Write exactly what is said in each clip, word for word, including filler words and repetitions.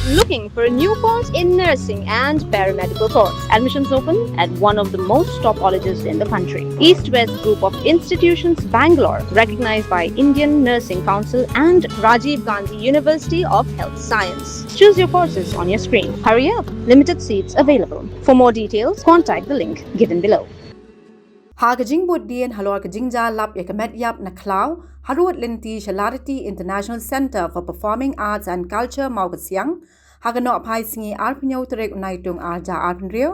Looking for a new course in nursing and paramedical course? Admissions open at one of the most top colleges in the country. East West Group of Institutions, Bangalore, recognized by Indian Nursing Council and Rajiv Gandhi University of Health Science. Choose your courses on your screen. Hurry up, limited seats available. For more details, contact the link given below. Ha ka jingbuddien halor ka jingjia lap ïa ka met ïap na khlaw, harud lynti sha Lariti International Centre for Performing Arts and Culture Mawkasiang, ha ka nohphai sngi arphew tarik u Naitung arhajar arphew,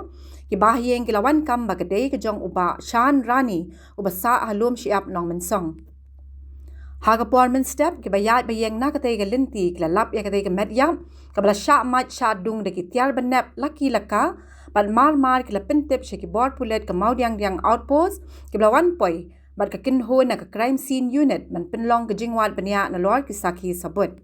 ki bahaïing ki la wan kam ba ka dei ka jong u Bah Shan Rani, uba sah ha Lum Shyiap Nongmynsong. Ha ka por mynstep, ki baïaid baïeng na katei ka lynti ki la lap ïa katei ka met ïap, kaba la shah mait shah dung da ki tiar bynep la ki la ka, bad mar mar ki la pyntip sha ki bor pulit ka Mawdiangdiang Outpost, kiba la wan poi bad ka kynhun na ka Crime Scene Unit ban pynlong ka jingwad bniah nalor ki sakhi sabut.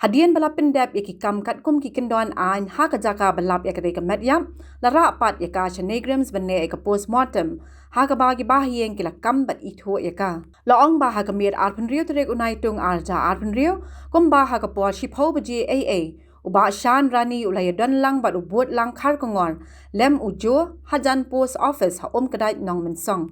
Hadien ba la pyndep ïa ki kam katkum ki kyndon aiñ ha ka jaka ba lap ïa katei ka met ïap, la rah pat ïa ka sha NEIGRIHMS ban leh ïa ka post mortem, ha kaba ki bahaïing ki la kam bad ithuh ïa ka. La ong ba ha ka miet arphew tarik u Naitung arhajar arphew, kumba ha ka por shiphew baje eiei, u Bah Shan Rani u la ïadon lang bad u Budlang Kharkongor, lem u Jo, hajan post office ha Umkdait Nongmynsong.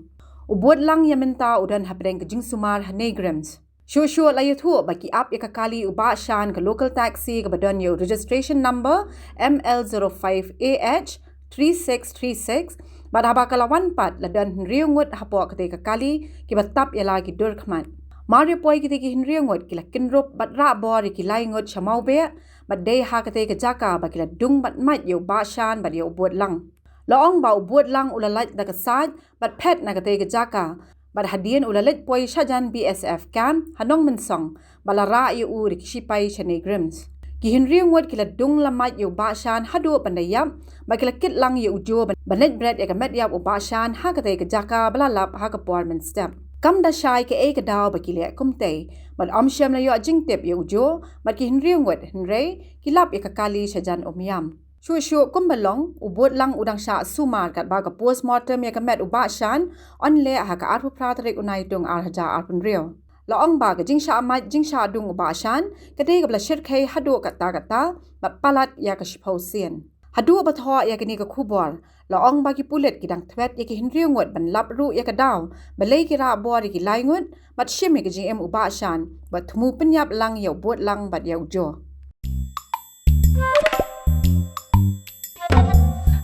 U Budlang ïa mynta u don hapdeng ka jingsumar ha NEIGRIHMS. Shuh shuh la ïathuh ba ki ap ïa ka kali u Bah Shan ka local taxi kaba don ïa u registration number M L zero five A H three six three six, bad haba ka la wan pat la don hynriew ngut hapoh katei ka kali kiba tap ïa la ki dur khmat. Mar ïa poi kitei ki hynriew ngut ki la kynrup bad rah bor ïa ki lai ngut sha Mawbeh, bad dei ha katei ka jaka ba ki la dung bad mait ïa u Bah Shan bad ïa u Budlang. La ong ba u Budlang u la lait da ka sait bad phet na katei ka jaka, bad hadien u la leit poi shajan B S F camp ha Nongmynsong, bad la rah ïa u da ki shipai sha NEIGRIHMS. Ki hynriew ngut ki la dung la mait ïa u Bah Shan haduh ban da ïap, bad ki la kit lang ïa u Jo ban, ban leit bret ïa ka met ïap u Bah Shan ha katei ka jaka ba la lap ha ka por mynstep. Kam da shai kaei ka daw ba ki leh kumtei, bad ym shym la ïoh jingtip ïa u Jo bad ki hynriew ngut, hynrei ki lap ïa ka kali shajan Umiam. Shuh shuh kumba long, u Budlang u dang shah sumar katba ka post mortem ïa ka met u Bah Shan yn leh ha ka arphew phra tarik u Naitung arhajar arphew. La ong ba ka jingshah mait jingshah dung u Bah Shan ka dei kaba la shyrkhei haduh katta katta bad palat ïa ka shiphew sien. Haduh ba thoh ïa kane ka khubor, la ong ba ki pulit ki dang thwet ïa ki hynriew ngut ban lap ruh ïa ka daw balei ki rah bor ïa ki lai ngut, bad shim ïa ka jingim u Bah Shan, bad thmu pynïap lang ïa u Budlang bad ïa u Jo.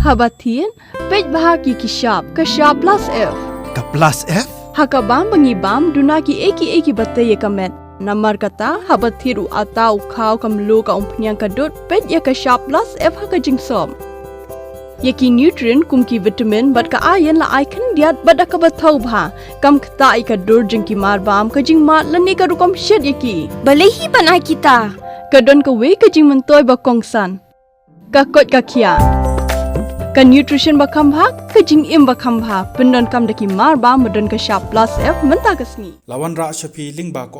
Haba thied, peit bha ïa ki shap, ka shap plus F. Ka plus F? Ha ka bam ba ngi bam, duna kiei kiei kiba tei ïa ka met. Namar kata, haba thied u atta, u khaw, ka mluh, ka umphniang, ka dud, peit ïa ka shap plus F ha ka jingsop. Ïa ki nutrient kum ki vitamin bad ka iron la ai khyndiat bad da kaba thaw bha. Kam ktah ïa ka dur jong ki mar bam, ka jingmad lane ka rukom shet ïa ki. Balei hi ban ai kita? Ka don kawei ka jingmyntoi ba kongsan. Ka koit ka khiah. Ka nutrition ba kham bha, ka jingim ba kham bha. Pyndonkam da ki mar bam ba don ka shap plus F mynta ka sngi. La wanrah sha phi lyngba ka